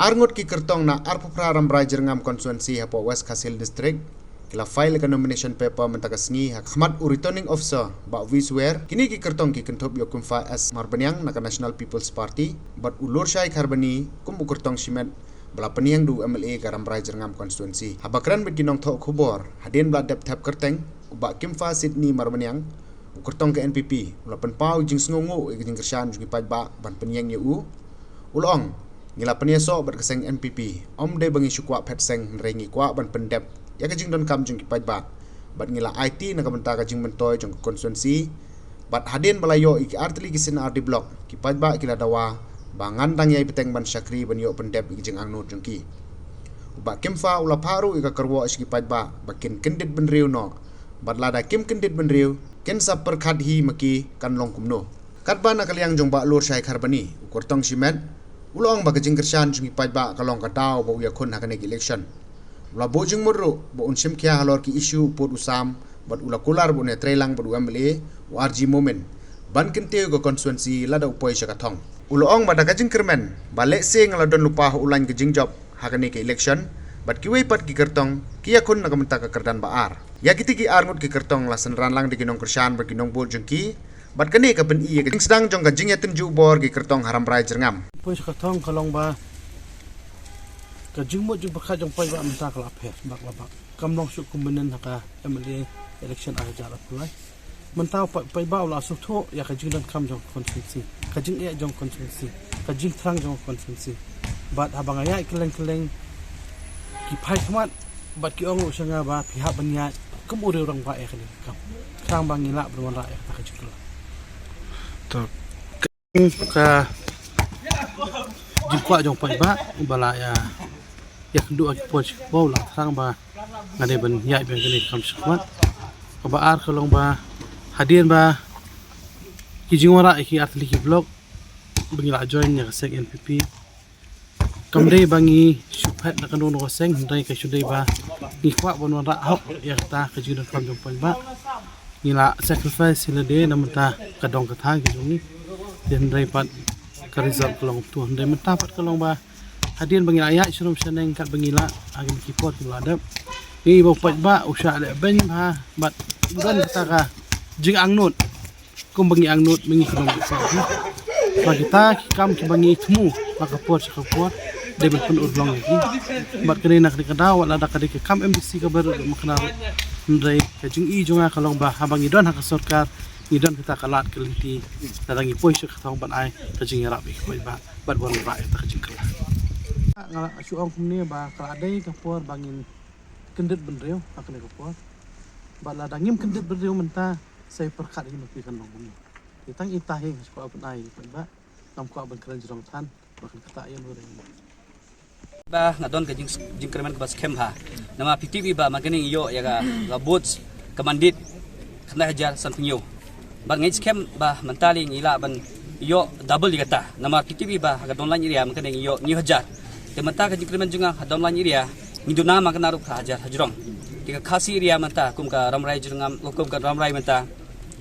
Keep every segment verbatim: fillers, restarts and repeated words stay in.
Arngut ki kyrtong na arphew phra Rambrai Jyrngam constituency hapoh West Khasi Hills District ki la file ka nomination paper mynta ka sngi ha khmat u Returning Officer Bah Wiswer. Kine ki kyrtong ki kynthup ïa u Kimfa S Marbaniang na ka National People's Party bad u Lurshai Kharbani kum u kyrtong shimet ba la pynïeng da u M L A ka Rambrai Jyrngam constituency. Haba kren bad ki nongthoh khubor hadien ba la dep thep kyrteng, u Bah Kimfa Sydney Marbaniang, u kyrtong ka N P P, u la pynpaw jingsngewnguh ïa ka jingkyrshan jong ki paidbah ban pynïeng ïa u. U la ong, ngi la pynïasoh bad ka seng N P P, ym dei ba ngi shu kwah phet seng, hynrei ngi kwah ban pyndep ïa ka jingdonkam jong ki paidbah. Bad ngi la aiti na ka bynta ka jingmyntoi jong ka constituency. Bad hadien ba la ïoh ïa ki artylli ki sien R D block, ki paidbah ki la dawa ba ngan dang ïai bteng ban shakri ban ïoh pyndep ïa ki jingangnud jong ki. U Bah Kimfa u la phah ruh ïa ka kyrwoh sha ki paidbah ba kin kyndit bynriew noh. Bad lada kim kyndit bynriew, kin sa pyrkhat hi ma ki kan long kumno. Katba na ka liang jong Bah Lurshai Kharbani, u kyrtong shimet, u la ong ba ka jingkyrshan jong ki paidbah ka long ka daw ba u ïakhun ha kane ka election. U la buh jingmut ruh ba un shim khia halor ki issue u pud u sam, bad u la kular ba un ïatreilang bad u M L A, u R G Momin, ban kyntiew ka constituency lada u poi sha ka thong. U la ong ba da ka jingkyrmen ba lehse nga la don lypa ha u lain ka jingjop ha kane ka election, bad kiwei pat ki kyrtong ki ïakhun na ka bynta ka kyrdan ba ar. Ïa kiti ki arngut ki kyrtong la synran lang da ki nongkyrshan bad ki nongbud jong ki, bad kane ka pyni ïa ka jingsdang jong ka jingïatynjuh bor ki kyrtong ha Rambrai Jyrngam. Poi sha ka thong ka long ba ka jingmut jingpyrkhat jong paidbah mynta ka la pher bak la bak. Kam long shuh kum mynnin ha ka M L A election ar hajar arphew lai. Mynta u paidbah u la sngewthuh ïa ka jingdonkam jong ka constituency, ka jingeh jong ka constituency, ka jingthrang jong ka constituency. Bad haba nga ïaid kylleng kylleng, ki phai khmat bad ki ong ruh sha nga ba phi hap ban ïaid kum u riew rangbah ïa kane ka kam, thrang ba ngin lah ban wanrah ïa kata ka jingkylla. To ka jingkwah jong u paidbah ba la ïa, ïakynduh ha ki por sha ki por, u la thrang ba nga dei ban ïaid bad kane ka kam shakhmat. Kaba ar ka long ba hadien ba ki jingwanrah ïa ki artylli ki block ba ngi la join ïa ka seng N P P, kam dei ba ngi shu phet na kano kano ka seng, hynrei ka shu dei ba ngi kwah ban wanrah hok ïa kata ka jingdonkam jong u paidbah. Ngi la sacrifice hi lade na bynta ka dong ka thaiñ ka jong ngi. Te hynrei pat ka result ka long kumto, hynrei mynta pat ka long ba hadien ba ngi la ïaid sharum shaneng katba ngi lah ha kine ki por kiba la dep, ngi ïohi ba u paidbah u shah lehbeiñ bha bad u don kata ka jingangnud. Kumba ngi angnud mynta ngi khlem bit sah hi. Ba kita ki kam kiba ngi thmu ha ka por sha ka por dei ban pynurlong ïa ki. Bad kane na kane ka daw, wat lada ka dei ka kam M D C kaba rit, ma kane ruh, hynrei ka jingïohi jong nga ka long ba haba ngi don ha ka sorkar, ngi don kita ka lad ka lynti, lada ngi poi sha ka thong ban ai ka jingïarap ïa ki paidbah bad ban wanrah ïa kata ka jingkylla. Nga la shu ong kumne ba ka la dei ka por ba ngin kyndit bynriew ha kane ka por. Bad lada ngim kyndit bynriew mynta, sa pyrkhat hi ma phi kan long kumno. Te tang ita hi nga shu kwah ban ai, ban ba ngam kwah ban kren jrong than, ba kan kata ïa lure. Ba nga don ka jing, jingkyrmen kaba skhem bha. Namar phi tip hi ba ma kane ngi ïoh ïa ka, ka votes ka mandate khyndai hajar sanphew hynñiew. Bad nga ngeit skhem ba mynta lei ngi lah ban ïoh double ïa kata. Namar phi tip hi ba ha ka Donline area ma kane ngi ïoh hynñiew hajar. Te mynta ka jingkyrmen jong nga ha Donline area ngi duna ma kane ruh phra hajar hajrong. Te ka Khasi area mynta kum ka Rambrai Jyrngam, kum ka Rambrai mynta,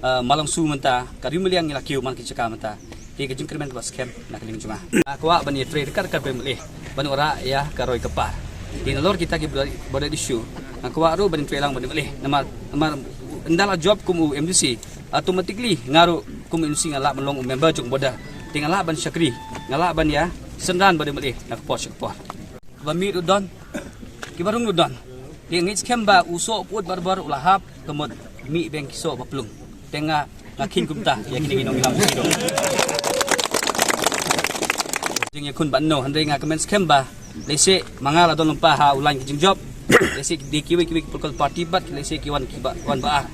ah, Malongsu mynta, ka Ri Maliang ngi la kiew man ki jaka mynta. Te ka jingkyrmen kaba skhem na ka liang jong nga. Nga kwah ban ïatrei ryngkat ryngkat bad u M L A ban wanrah ïa ka roi ka par. Te nalor kita ki border, border issue, nga kwah ruh ban ïatrei lang bad u M L A. Namar, namar ynda la jop kum u M D C, automatically nga ruh kum u M D C nga lah ban long u member jong border. Te nga lah ban shakri, nga lah ban ïa synran bad u M L A na ka por sha ka por. Ba mih ruh don, kiba rung ruh don. Te nga ngeit skhem ba u soh pud barabor u la hap, ka mut mih beng ki soh ba plung. Te nga, nga khein kumta ïa kine ki nongïalam shisha. Jingïakhun ba no, hynrei nga kmen skhem ba lehse ma nga la don lypa ha u lain ka jingjop. Lehse ki dei kiwei kiwei ki political party bad lehse ki wan kiba, wan ba ar.